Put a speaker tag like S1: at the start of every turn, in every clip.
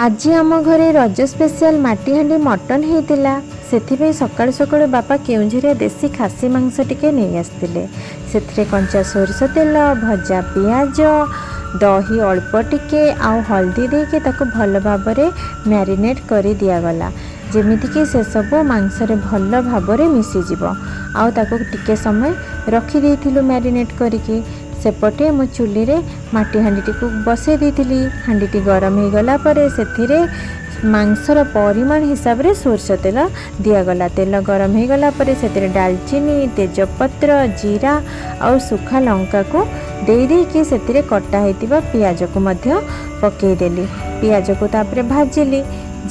S1: ଆଜି ଆମ ଘରେ ରଜ ସ୍ପେଶିଆଲ ମାଟିହାଣ୍ଡି ମଟନ୍ ହେଇଥିଲା। ସେଥିପାଇଁ ସକାଳୁ ସକାଳୁ ବାପା କେଉଁଝରିଆ ଦେଶୀ ଖାସି ମାଂସ ଟିକେ ନେଇ ଆସିଥିଲେ। ସେଥିରେ କଞ୍ଚା ସୋରିଷ ତେଲ, ଭଜା ପିଆଜ, ଦହି ଅଳ୍ପ ଟିକେ ଆଉ ହଳଦୀ ଦେଇକି ତାକୁ ଭଲ ଭାବରେ ମ୍ୟାରିନେଟ୍ କରି ଦିଆଗଲା, ଯେମିତିକି ସେସବୁ ମାଂସରେ ଭଲ ଭାବରେ ମିଶିଯିବ। ଆଉ ତାକୁ ଟିକେ ସମୟ ରଖିଦେଇଥିଲୁ ମ୍ୟାରିନେଟ୍ କରିକି। ସେପଟେ ମୁଁ ଚୁଲିରେ ମାଟି ହାଣ୍ଡିଟିକୁ ବସାଇ ଦେଇଥିଲି। ହାଣ୍ଡିଟି ଗରମ ହେଇଗଲା ପରେ ସେଥିରେ ମାଂସର ପରିମାଣ ହିସାବରେ ସୋରିଷ ତେଲ ଦିଆଗଲା। ତେଲ ଗରମ ହେଇଗଲା ପରେ ସେଥିରେ ଡାଲଚିନି, ତେଜପତ୍ର, ଜିରା ଆଉ ଶୁଖା ଲଙ୍କାକୁ ଦେଇ ଦେଇକି ସେଥିରେ କଟା ହେଇଥିବା ପିଆଜକୁ ମଧ୍ୟ ପକାଇଦେଲି। ପିଆଜକୁ ତାପରେ ଭାଜିଲି।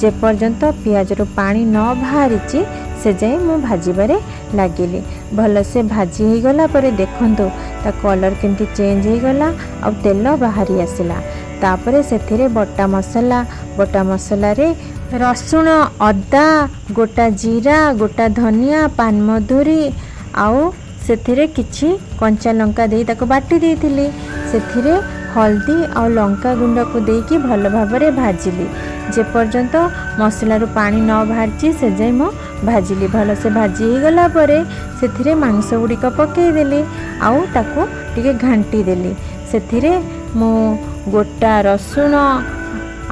S1: ଯେପର୍ଯ୍ୟନ୍ତ ପିଆଜରୁ ପାଣି ନ ବାହାରିଛି, ସେ ଯାଏଁ ମୁଁ ଭାଜିବାରେ ଲାଗିଲି। ଭଲସେ ଭାଜି ହେଇଗଲା ପରେ ଦେଖନ୍ତୁ, ତା କଲର୍ କେମିତି ଚେଞ୍ଜ ହେଇଗଲା ଆଉ ତେଲ ବାହାରି ଆସିଲା। ତାପରେ ସେଥିରେ ବଟା ମସଲା, ବଟା ମସଲାରେ ରସୁଣ, ଅଦା, ଗୋଟା ଜିରା, ଗୋଟା ଧନିଆ, ପାନମଧୁରୀ ଆଉ ସେଥିରେ କିଛି କଞ୍ଚା ଲଙ୍କା ଦେଇ ତାକୁ ବାଟି ଦେଇଥିଲି। ସେଥିରେ ହଳଦୀ ଆଉ ଲଙ୍କା ଗୁଣ୍ଡକୁ ଦେଇକି ଭଲ ଭାବରେ ଭାଜିଲି। ଯେପର୍ଯ୍ୟନ୍ତ ମସଲାରୁ ପାଣି ନ ବାହାରିଛି, ସେ ଯାଏଁ ମୁଁ ଭାଜିଲି। ଭଲସେ ଭାଜି ହେଇଗଲା ପରେ ସେଥିରେ ମାଂସ ଗୁଡ଼ିକ ପକାଇଦେଲି ଆଉ ତାକୁ ଟିକେ ଘାଣ୍ଟି ଦେଲି। ସେଥିରେ ମୁଁ ଗୋଟା ରସୁଣ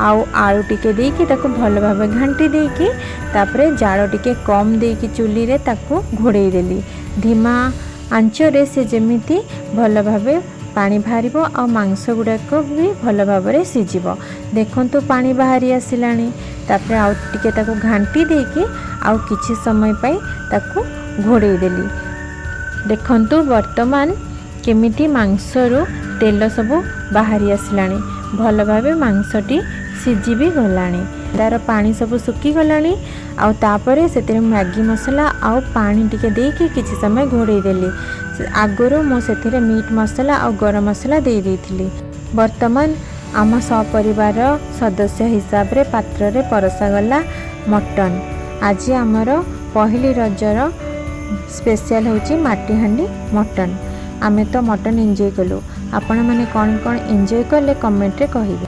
S1: ଆଉ ଆଳୁ ଟିକେ ଦେଇକି ତାକୁ ଭଲ ଭାବେ ଘାଣ୍ଟି ଦେଇକି, ତାପରେ ଜାଳ ଟିକେ କମ୍ ଦେଇକି ଚୁଲିରେ ତାକୁ ଘୋଡ଼େଇ ଦେଲି। ଧିମା ଆଞ୍ଚରେ ସେ ଯେମିତି ଭଲ ଭାବେ ପାଣି ବାହାରିବ ଆଉ ମାଂସ ଗୁଡ଼ାକ ବି ଭଲ ଭାବରେ ସିଝିବ। ଦେଖନ୍ତୁ, ପାଣି ବାହାରି ଆସିଲାଣି। ତାପରେ ଆଉ ଟିକେ ତାକୁ ଘାଣ୍ଟି ଦେଇକି ଆଉ କିଛି ସମୟ ପାଇଁ ତାକୁ ଘୋଡ଼େଇ ଦେଲି। ଦେଖନ୍ତୁ, ବର୍ତ୍ତମାନ କେମିତି ମାଂସରୁ ତେଲ ସବୁ ବାହାରି ଆସିଲାଣି। ଭଲ ଭାବେ ମାଂସଟି ସିଝି ବି ଗଲାଣି, ତା'ର ପାଣି ସବୁ ଶୁଖିଗଲାଣି। ଆଉ ତାପରେ ସେଥିରେ ମ୍ୟାଗି ମସଲା ଆଉ ପାଣି ଟିକେ ଦେଇକି କିଛି ସମୟ ଘୋଡ଼େଇ ଦେଲି। ଆଗରୁ ମୁଁ ସେଥିରେ ମିଟ୍ ମସଲା ଆଉ ଗରମ ମସଲା ଦେଇ ଦେଇଥିଲି। ବର୍ତ୍ତମାନ ଆମ ସପରିବାର ସଦସ୍ୟ ହିସାବରେ ପାତ୍ରରେ ପରସାଗଲା ମଟନ୍। ଆଜି ଆମର ପହିଲି ରଜର ସ୍ପେଶିଆଲ ହେଉଛି ମାଟିହାଣ୍ଡି ମଟନ୍। ଆମେ ତ ମଟନ୍ ଏନ୍ଜୟ କଲୁ, ଆପଣମାନେ କ'ଣ କ'ଣ ଏନ୍ଜୟ କଲେ କମେଣ୍ଟରେ କହିବେ।